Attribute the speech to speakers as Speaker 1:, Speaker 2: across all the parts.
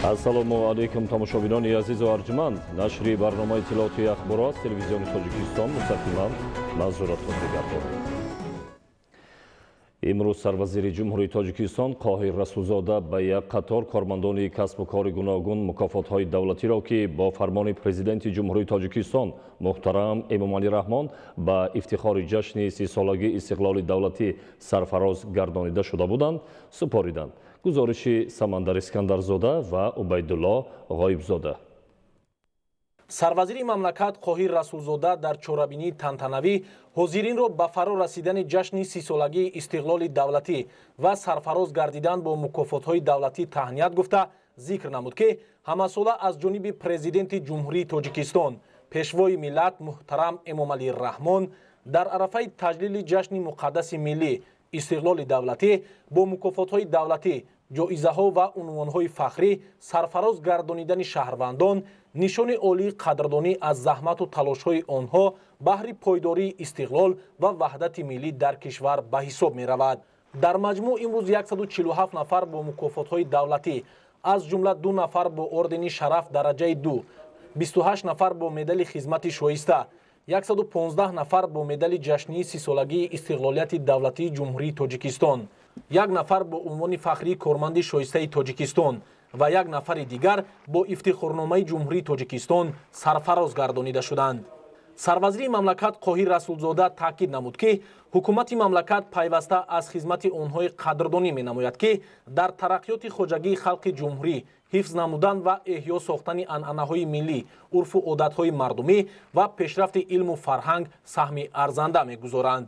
Speaker 1: Ассалому алайкум, тамошобинони азизу арҷманд. Нашри барномаи иттилоотии «Ахборо» аз Телевизиони Тоҷикистон мустақиман манзуратон мегардонад. Имрӯз сарвазири Ҷумҳурии Тоҷикистон Қоҳир Расулзода ба як қатор кормандони касбу кори гуногун мукофотҳои давлатиро, ки бо фармони Президенти Ҷумҳурии Тоҷикистон муҳтарам Эмомалӣ Раҳмон ба ифтихори ҷашни 30-солагии истиқлоли давлатӣ сарфароз гардонида шуда буданд, супориданд. Гузориши Самандар Искандарзода ва Убайдулло Ғоибзода.
Speaker 2: Сарвазири мамлакат Қоҳир Расулзода дар чорабинии тантанавӣ ҳозиринро ба фаро расидани ҷашни 30-солагии истиқлоли давлатӣ ва сарфароз гардидан бо мукофотҳои давлатӣ таҳният гуфта, зикр намуд, ки ҳамасола аз ҷониби Президенти Ҷумҳурии Тоҷикистон, Пешвои миллат муҳтарам Эмомалӣ Раҳмон дар арафаи таҷлили ҷашни муқаддаси миллӣ, истиқлоли давлатӣ, бо мукофотҳои давлатӣ, ҷоизаҳо ва унвонҳои фахрӣ сарфароз гардонидани шаҳрвандон нишони олии қадрдонӣ аз заҳмату талошҳои онҳо баҳри пойдории истиқлол ва ваҳдати миллӣ дар кишвар ба ҳисоб меравад. Дар маҷмӯъ имрӯз 147 нафар бо мукофотҳои давлатӣ, аз ҷумла 2 нафар бо ордени Шараф дараҷаи 2, 28 нафар бо медали Хизмати шоиста, 115 нафар бо медали ҷашнии 30-солагии истиқлолияти давлатии Ҷумҳурии Тоҷикистон, як нафар бо унвони фахрии корманди шоистаи Тоҷикистон ва як нафари дигар бо ифтихорномаи Ҷумҳурии Тоҷикистон сарфароз гардонида шуданд. Сарвазири мамлакат Қоҳир Расулзода таъкид намуд, ки ҳукумати мамлакат пайваста аз хизмати онҳои қадрдонӣ менамояд, ки дар тараққиёти хоҷагии халқи ҷумҳурӣ, ҳифз намудан ва эҳё сохтани анъанаҳои миллӣ, урфу одатҳои мардумӣ ва пешрафти илму фарҳанг саҳми арзанда мегузоранд.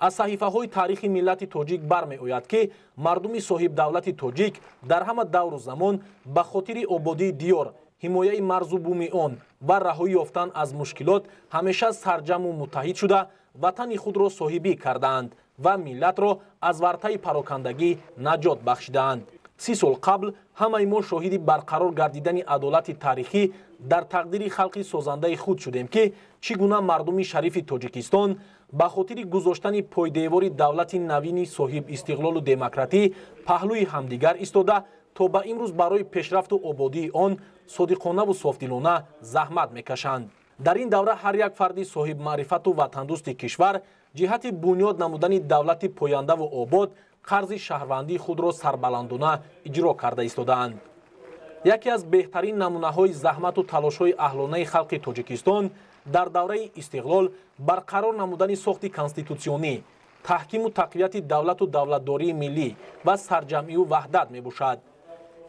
Speaker 2: Аз саҳифаҳои таърихи миллати тоҷик бармеояд, ки мардуми соҳибдавлати тоҷик дар ҳама давру замон ба хотири ободии диёр, ҳимояи марзу буми он ва раҳоӣ ёфтан аз мушкилот ҳамеша сарҷаму муттаҳид шуда, ватани худро соҳибӣ кардаанд ва миллатро аз вартаи парокандагӣ наҷот бахшидаанд. 30 сол қабл ҳамаи мо шоҳиди барқарор гардидани адолати таърихӣ дар тақдири халқи созандаи худ шудем, ки чӣ гуна мардуми шарифи Тоҷикистон ба хотири гузоштани пойдевори давлати навини соҳибистиқлолу демократӣ паҳлӯи ҳамдигар истода, то ба имрӯз барои пешрафту ободии он содиқонаву софдилона заҳмат мекашанд. Дар ин давра ҳар як фарди соҳибмаърифату ватандӯсти кишвар ҷиҳати бунёд намудани давлати пояндаву обод қарзи шаҳрвандии худро сарбаландона иҷро карда истодаанд. Яке аз беҳтарин намунаҳои заҳмату талошҳои аҳлонаи халқи Тоҷикистон дар давраи истиқлол барқарор намудани сохти конститутсионӣ, таҳкиму тақвияти давлату давлатдории миллӣ ва сарҷамъию ваҳдат мебошад.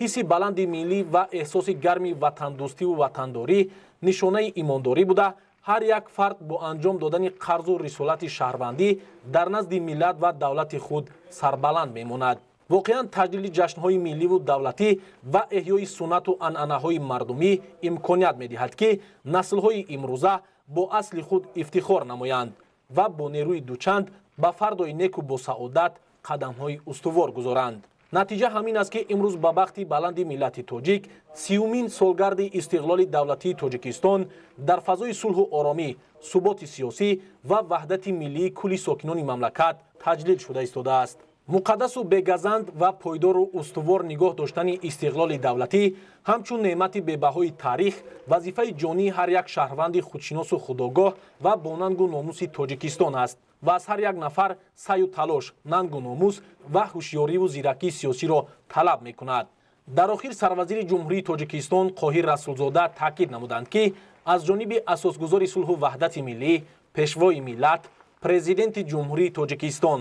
Speaker 2: Ҳисси баланди миллӣ ва эҳсоси гарми ватандӯстиву ватандорӣ нишонаи имондорӣ буда, ҳар як фард бо анҷом додани қарзу рисолати шаҳрвандӣ дар назди миллат ва давлати худ сарбаланд мемонад. Воқеан, таҷлили ҷашнҳои милливу давлатӣ ва эҳёи суннату анъанаҳои мардумӣ имконият медиҳад, ки наслҳои имрӯза бо асли худ ифтихор намоянд ва бо нерӯи дучанд ба фардои неку босаодат қадамҳои устувор гузоранд. Натиҷа ҳамин аст, ки имрӯз ба бахти баланди миллати тоҷик 30-умин солгарди истиқлоли давлатии Тоҷикистон дар фазои сулҳу оромӣ, суботи сиёсӣ ва ваҳдати миллии кулли сокинони мамлакат таҷлил шуда истодааст. Муқаддасу бегазанд ва пойдору устувор нигоҳ доштани истиқлоли давлатӣ ҳамчун неъмати бебаҳои таърих вазифаи ҷонии ҳар як шаҳрванди худшиносу худогоҳ ва бо нангу номуси Тоҷикистон аст ва аз ҳар як нафар саъю талош, нангу номус ва ҳушёриву зиракии сиёсиро талаб мекунад. Дар охир сарвазири Ҷумҳурии Тоҷикистон Қоҳир Расулзода таъкид намуданд, ки аз ҷониби асосгузори сулҳу ваҳдати миллӣ, Пешвои миллат, Президенти Ҷумҳурии Тоҷикистон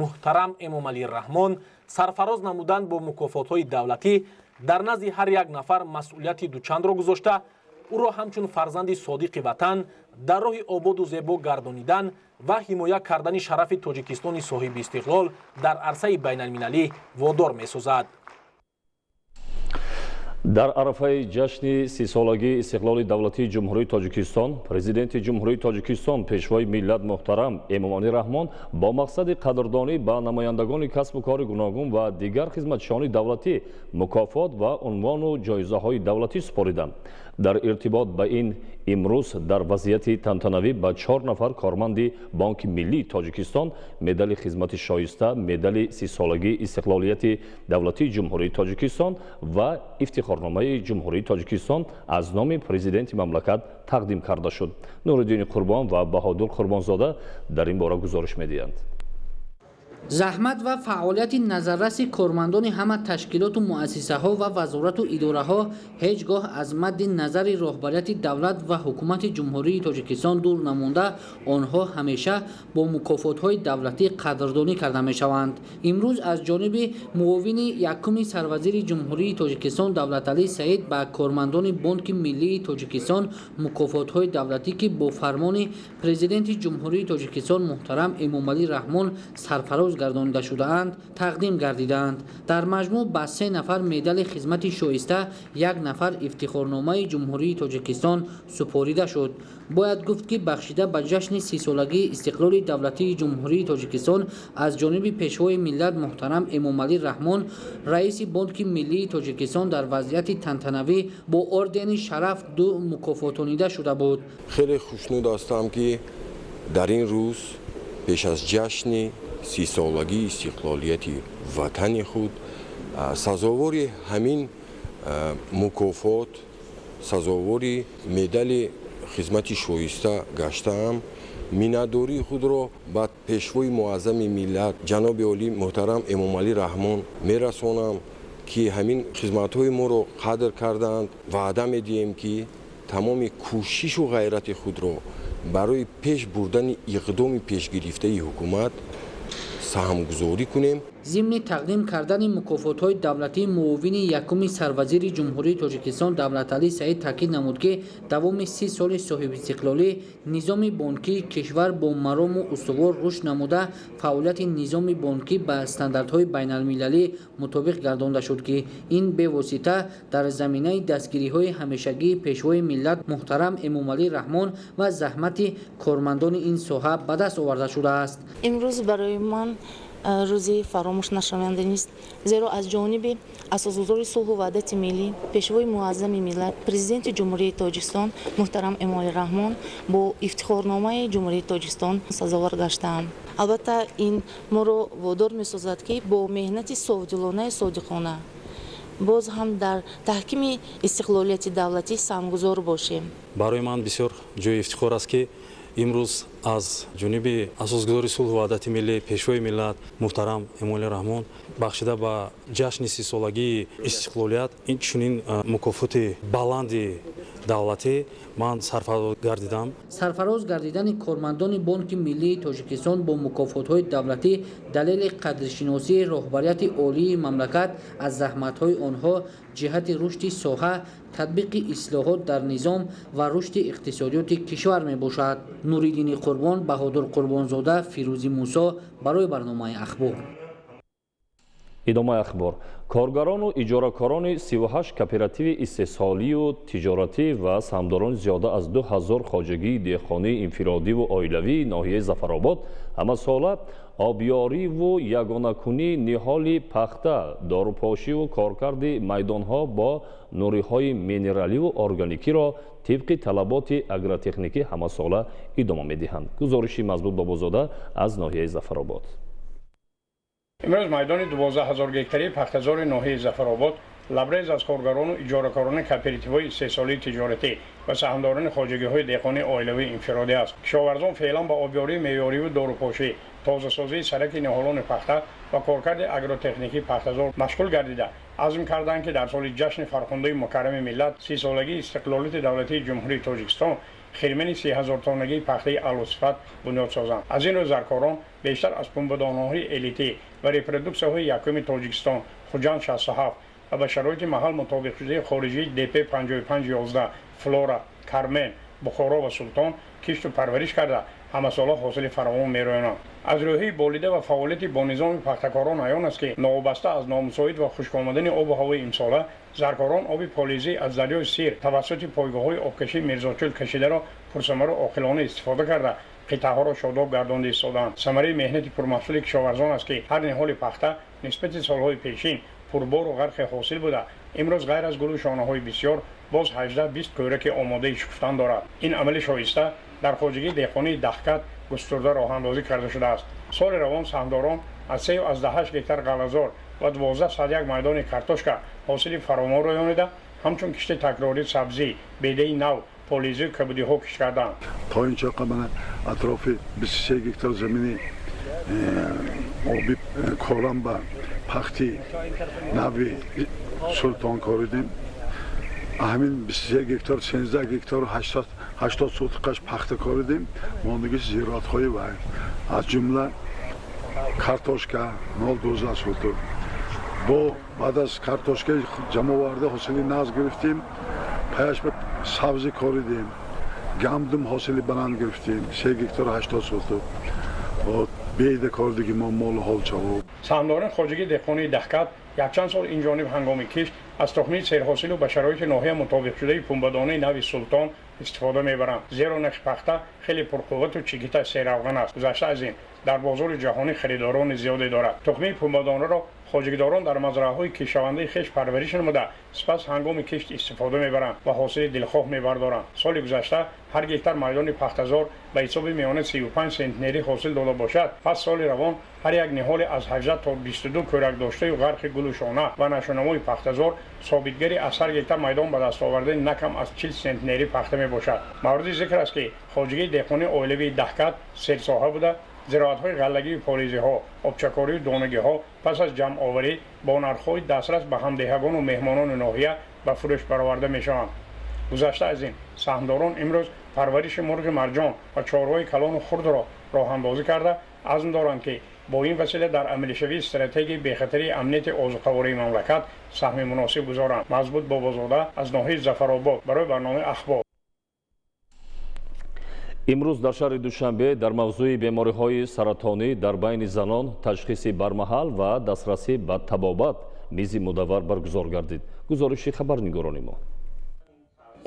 Speaker 2: муҳтарам Эмомалӣ Раҳмон сарфароз намудан бо мукофотҳои давлатӣ дар назди ҳар як нафар масъулияти дучандро гузошта, ӯро ҳамчун фарзанди содиқи ватан дар роҳи ободу зебо гардонидан ва ҳимоя кардани шарафи Тоҷикистони соҳиби истиқлол дар арсаи байналмилалӣ водор месозад.
Speaker 1: Дар арафаи ҷашни 30-солагии истиқлоли давлатии Ҷумҳурии Тоҷикистон Президенти Ҷумҳурии Тоҷикистон, Пешвои миллат муҳтарам Эмомалӣ Раҳмон бо мақсади қадрдонӣ ба намояндагони касбу кори гуногун ва дигар хизматчиёни давлатӣ мукофот ва унвону ҷоизаҳои давлатӣ супориданд. Дар иртибот ба ин имрӯз дар вазъияти тантанавӣ ба 4 нафар корманди Бонки Миллии Тоҷикистон медали хизмати шоиста, медали 30-солагии истиқлолияти давлатии Ҷумҳурии Тоҷикистон ва ифтихорномаи Ҷумҳурии Тоҷикистон аз номи президенти мамлакат тақдим карда шуд. Нуриддини Қурбон ва Баҳодур Қурбонзода дар ин бора гузориш медиҳанд.
Speaker 3: Заҳмат ва фаъолияти назарраси кормандони ҳама ташкилоту муассисаҳо ва вазорату идораҳо ҳеҷ гоҳ аз мадди назари роҳбарияти давлат ва ҳукумати Ҷумҳурии Тоҷикистон дур намонда, онҳо ҳамеша бо мукофотҳои давлатӣ қадрдонӣ карда мешаванд. Имрӯз аз ҷониби муовини якуми сарвазири Ҷумҳурии Тоҷикистон Давлаталӣ Саид ба кормандони Бонки Миллии Тоҷикистон мукофотҳои давлатӣ, ки бо фармони Президенти Ҷумҳурии Тоҷикистон муҳтарам Эмомалӣ Раҳмон сарфароз гардонида шудаанд, тақдим гардидаанд. Дар маҷмӯъ ба 3 нафар медали хизмати шоиста, 1 нафар ифтихорномаи Ҷумҳурии Тоҷикистон супорида шуд. Бояд гуфт, ки бахшида ба ҷашни 30-солагии истиқлоли давлатии Ҷумҳурии Тоҷикистон аз ҷониби Пешвои миллат муҳтарам Эмомалӣ Раҳмон раиси Бонки Миллии Тоҷикистон дар вазъияти тантанавӣ бо ордени шараф 2 мукофотонида шуда буд.
Speaker 4: Хеле хушнуд ҳастам, ки дар ин рӯз пеш аз ҷашни 30-солагии истиқлолияти ватани худ сазовори ҳамин мукофот, сазовори медали хизмати шоиста гаштаам. Миннатдории худро ба Пешвои муаззами миллат ҷаноби олӣ муҳтарам Эмомалӣ Раҳмон мерасонам, ки ҳамин хизматҳои моро қадр кардаанд. Ваъда медиҳем, ки тамоми кӯшишу ғайрати худро барои пеш бурдани иқдоми пешгирифтаи ҳукумат саҳмгузорӣ кунем.
Speaker 3: Зимни тақдим кардани мукофотҳои давлатии муовини якуми сарвазири Ҷумҳурии Тоҷикистон Давлаталӣ Саид таъкид намуд, ки давоми 30 соли соҳибистиқлолӣ низоми бонкии кишвар бо марому устувор рушд намуда, фаъолияти низоми бонкӣ ба стандартҳои байналмилалӣ мутобиқ гардонда шуд, ки ин бевосита дар заминаи дастгириҳои ҳамешагии Пешвои миллат муҳтарам Эмомалӣ Раҳмон ва заҳмати кормандони ин соҳа ба даст оварда шудааст.
Speaker 5: Имрӯз барои ман рӯзи фаромӯш нашаванда нест, зеро аз ҷониби асосгузори сулҳу ваҳдати миллӣ, Пешвои муаззами миллат, Президенти Ҷумҳурии Тоҷикистон муҳтарам Эмомалӣ Раҳмон бо ифтихорномаи Ҷумҳурии Тоҷикистон сазовор гаштаам. Албатта, ин моро водор месозад, ки бо меҳнати софдилонаи содиқона боз ҳам дар таҳкими истиқлолияти давлатӣ саҳмгузор бошем.
Speaker 6: Барои ман бисёр ҷои ифтихор аст, ки имрӯз аз ҷониби асосгузори сулҳу ваҳдати миллӣ, Пешвои миллат муҳтарам Эмомалӣ Раҳмон бахшида ба ҷашни 30-солагии истиқлолият ин чунин мукофоти баланди давлатӣ ман сарфароз гардидам.
Speaker 3: Сарфароз гардидани кормандони Бонки Миллии Тоҷикистон бо мукофотҳои давлатӣ далели қадршиносии роҳбарияти олии мамлакат аз заҳматҳои онҳо ҷиҳати рушди соҳа, татбиқи ислоҳот дар низом ва рушди иқтисодиёти кишвар мебошад. Нуриддини Қурбон, Баҳодур Қурбонзода, Фирӯзи Мусо барои барномаи Ахбор.
Speaker 1: Идомаи ахбор. Коргарону иҷоракорони 38 кооперативи истеҳсолию тиҷоратӣ ва саҳмдорони зиёда аз 2000 хоҷагии деҳқонии инфиродиву оилавии ноҳияи Зафаробод ҳамасола обёриву ягонакунии ниҳоли пахта, дорупошиву коркарди майдонҳо бо нуриҳои минераливу органикиро тибқи талаботи агротехникӣ ҳамасола идома медиҳанд. Гузориши Мазбут Бобозода аз ноҳияи Зафаробод.
Speaker 7: Имрӯз майдони 12 000 гектарии пахтазори ноҳияи Зафаробод лабрез аз коргарону иҷоракорони кооперативҳои истеҳсолии тиҷоратӣ ва саҳмдорони хоҷагиҳои деҳқонии оилавии инфиродӣ аст. Кишоварзон феълан ба обёрии меъёриву дорупошӣ, тозасозии сараки ниҳолони пахта ва коркарди агротехникии пахтазор машғул гардида, азм карданд, ки дар соли ҷашни фархундаи мукаррами миллат, 30-солагии истиқлолияти давлатии Ҷумҳурии Тоҷикистон, хирмани 30 000 тоннагии пахтаи аълосифат бунёд созанд. Аз ин рӯ заркорон бештар аз пунбадонаҳои элитӣ ва репродуксияҳои якуми Тоҷикистон Хуҷанд 67 ва ба шароити маҳал мутобиқшудаи хориҷии ДП 5511, Флора, Кармен, Бухоро ва Султон кишту парвариш карда, ҳамасола ҳосили фаровон мерӯянанд. Аз рӯҳии болида ва фаъолияти бонизоми пахтакорон аён аст, ки новобаста аз номусоид ва хушк омадани обу ҳавои имсола, заркорон оби полизӣ аз дарёи Сир тавассути пойгоҳҳои обкашии Мирзочул кашидаро пурсамару оқилона истифода карда, қитъаҳоро шодоб гардонда истодаанд. Самараи меҳнати пурмаҳсули кишоварзон аст, ки ҳар ниҳоли пахта нисбати солҳои пешин пурбору ғарқи ҳосил буда, Имрӯз ғайр аз гулу шонаҳои бисёр боз 18-20 кӯраки омодаи шукуфтан дорад. Ин амали шоиста дар хоҷагии деҳқонии Даҳкат густурда роҳандозӣ карда шудааст. Соли равон саҳмдорон аз 3,8 гектар ғаллазор ва 12,1 майдони картошка ҳосили фаровон рӯёнида, ҳамчун кишти такрорӣ сабзӣ, бедаи нав, полизию кабудиҳо кишт карданд.
Speaker 8: То ин чоқа мана атрофи 23 гектар замини оби корам ба пахти нави Султон коридем. Ҳамин 23 гектар 13 гектар 80 сотиқаш пахта коридем. Мондагиш зироатҳои вай, аз ҷумла картошка 0,12 сотиқ. Бо баъд аз картошкаи ҷамъоварда ҳосили нағз гирифтем, паяш ба сабзӣ коридем, гандум ҳосили баланд гирифтем, 3 гектар 80 сотиқ. Беда кордиги мо молу ҳолчаво.
Speaker 7: Саҳмдорони хоҷагии деҳқонии Даҳкат якчанд сол инҷониб ҳангоми кишт аз тухмии серҳосилу ба шароити ноҳия мутобиқшудаи пунбадонаи нави Султон истифода мебаранд, зеро нахи пахта хеле пурқуввату чигита серавған аст. Гузашта аз ин, дар бозори ҷаҳонӣ харидорони зиёде дорад. Тухмии пунбадонаро хоҷагидорон дар мазраъаҳои кишавандаи хеш парвариш намуда, сипас ҳангоми кишт истифода мебаранд ва ҳосили дилхоҳ мебардоранд. Соли гузашта ҳар гектар майдони пахтазор ба ҳисоби миёна 35 сентнери ҳосил дода бошад, пас соли равон ҳар як ниҳоле аз 18 то 22 кӯрак доштаю ғарқи гулу шона ва нашъунамои пахтазор собитгари аз ҳар гектар майдон ба даст овардани на кам аз 40 сентнери пахта мебошад. Мавриди зикр аст, ки хоҷагии деҳқонии оилавии Даҳкат серсоҳа буда, зироатҳои ғаллагию полизиҳо, обчакорию донагиҳо пас аз ҷамъоварӣ бо нархҳои дастрас ба ҳамдеҳагону меҳмонони ноҳия ба фурӯш бароварда мешаванд. Гузашта аз ин, саҳмдорон имрӯз парвариши мурғи марҷон ва чорвои калону хурдро роҳандозӣ карда, азм доранд, ки бо ин васила дар амалишавии стратегияи бехатарии амнияти озуқавории мамлакат саҳми муносиб гузоранд. Мазбут Бобозода аз ноҳияи Зафаробод барои барномаи Ахбор.
Speaker 1: Имрӯз дар шаҳри Душанбе дар мавзӯи бемориҳои саратонӣ дар байни занон, ташхиси бармаҳал ва дастрасӣ ба табобат мизи мудаввар баргузор гардид. Гузориши хабарнигорони мо.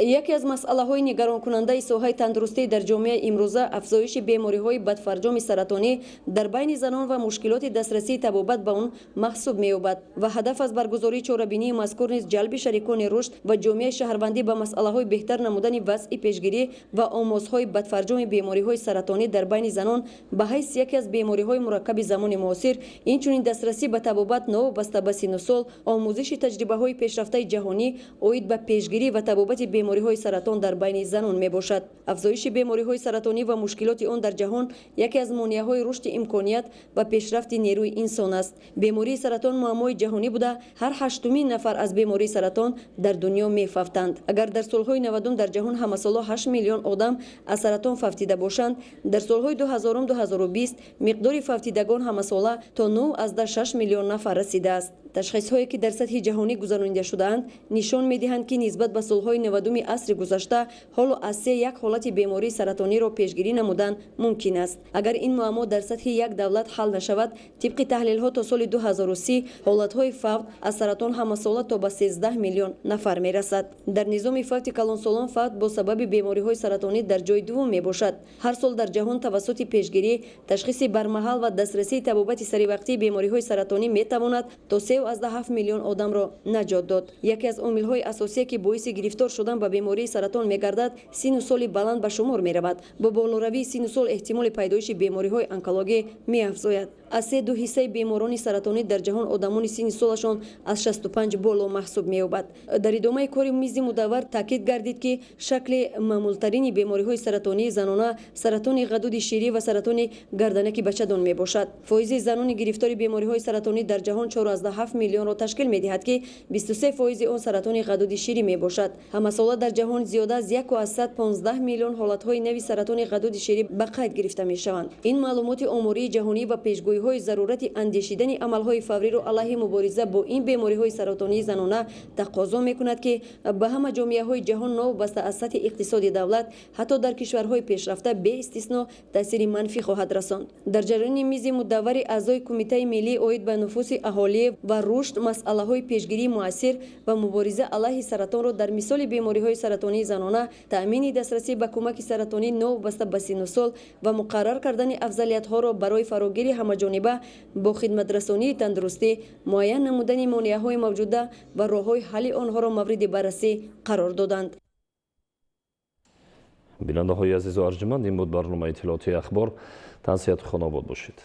Speaker 9: Яке аз масъалаҳои нигаронкунандаи соҳаи тандурустӣ дар ҷомеаи имрӯза афзоиши бемориҳои бадфарҷоми саратонӣ дар байни занон ва мушкилоти дастрасии табобат ба он маҳсуб меёбад ва ҳадаф аз баргузории чорабинии мазкур низ ҷалби шарикони рушд ва ҷомеаи шаҳрвандӣ ба масъалаҳои беҳтар намудани вазъи пешгирӣ ва омозҳои бадфарҷоми бемориҳои саратонӣ дар байни занон ба ҳайси яке аз бемориҳои мураккаби замони муосир, инчунин дастрасӣ ба табобат новобаста ба синну сол, омӯзиши таҷрибаҳои пешрафтаи ҷаҳонӣ оид ба пешгирӣ ва табобати бемориҳои саратон дар байни занон мебошад. Афзоиши бемориҳои саратонӣ ва мушкилоти он дар ҷаҳон яке аз монеаҳои рушди имконият ва пешрафти нерӯи инсон аст. Бемории саратон муаммои ҷаҳонӣ буда, ҳар ҳаштумин нафар аз бемории саратон дар дунё мефавтанд. Агар дар солҳои 90 дар ҷаҳон ҳамасола 8 миллион одам аз саратон фавтида бошанд, дар солҳои 2000-2020 миқдори фавтидагон ҳамасола то 9,6 миллион нафар расидааст. Ташхисҳое ки дар сатҳи ҷаҳонӣ гузаронида шудаанд, нишон медиҳанд, ки нисбат ба солҳои 90 асри гузашта ҳоло аз 3 1 ҳолати бемории саратониро пешгирӣ намудан мумкин аст. Агар ин муаммо дар сатҳи як давлат ҳал нашавад, тибқи таҳлилҳо то соли 2030 ҳолатҳои фавт аз саратон ҳамасола то ба 13 миллион нафар мерасад. Дар низоми фавти калонсолон фавт бо сабаби бемориҳои саратонӣ дар ҷои дуввум мебошад. Ҳар сол дар ҷаҳон тавассути пешгирӣ, ташхиси бармаҳал ва дастрасии табобати саривақтии бемориҳои саратонӣ метавонад то 3,7 миллион одамро наҷот дод. Яке аз омилҳои асосие, ки боиси гирифтор шудан ба бемории саратон мегардад, синну соли баланд ба шумор меравад. Бо болоравии синну сол эҳтимоли пайдоиши бемориҳои онкологӣ меафзояд. Аз 3,2 ҳиссаи беморони саратонӣ дар ҷаҳон одамони синни солашон аз 65 боло маҳсуб меёбад. Дар идомаи кори мизи мудаввар таъкид гардид, ки шакли маъмултарини бемориҳои саратонии занона саратони ғадуди ширӣ ва саратони гарданаки бачадон мебошад. Фоизи занони гирифтори бемориҳои саратонӣ дар ҷаҳон 4,7 миллионро ташкил медиҳад, ки 23% он саратони ғадуди ширӣ мебошад. Ҳамасола дар ҷаҳон зиёда аз 1,15 миллион ҳолатҳои нави саратони ғадуди ширӣ ба қайд гирифта мешаванд. Ин маълумоти омории ҷаҳонӣ ва пешгӯиҳои зарурати андешидани амалҳои фавриро алайҳи мубориза бо ин бемориҳои саратонии занона тақозо мекунад, ки ба ҳама ҷомеаҳои ҷаҳон новобаста аз сатҳи иқтисоди давлат, ҳатто дар кишварҳои пешрафта беистисно таъсири манфӣ хоҳад расонд. Дар ҷараёни мизи мудаввари аъзои Кумитаи миллӣ оид ба нуфуси аҳолӣ ва Рушд, масъалаҳои пешгирии муассир ва мубориза алайҳи саратонро дар мисоли бемориҳои саратонии занона, таъмини дастрасӣ ба кӯмаки саратонӣ новобаста ба синну сол ва муқаррар кардани афзалиятҳоро барои фарогири ҳамаҷониба бо хидматрасонии тандурустӣ, муайян намудани монеаҳои мавҷуда ва роҳҳои ҳалли онҳоро мавриди баррасӣ қарор доданд.
Speaker 1: Бинандаҳои азизу арҷманд, ин буд барномаи иттилоотии «Ахбор». Тансиҳату хонобод бошед.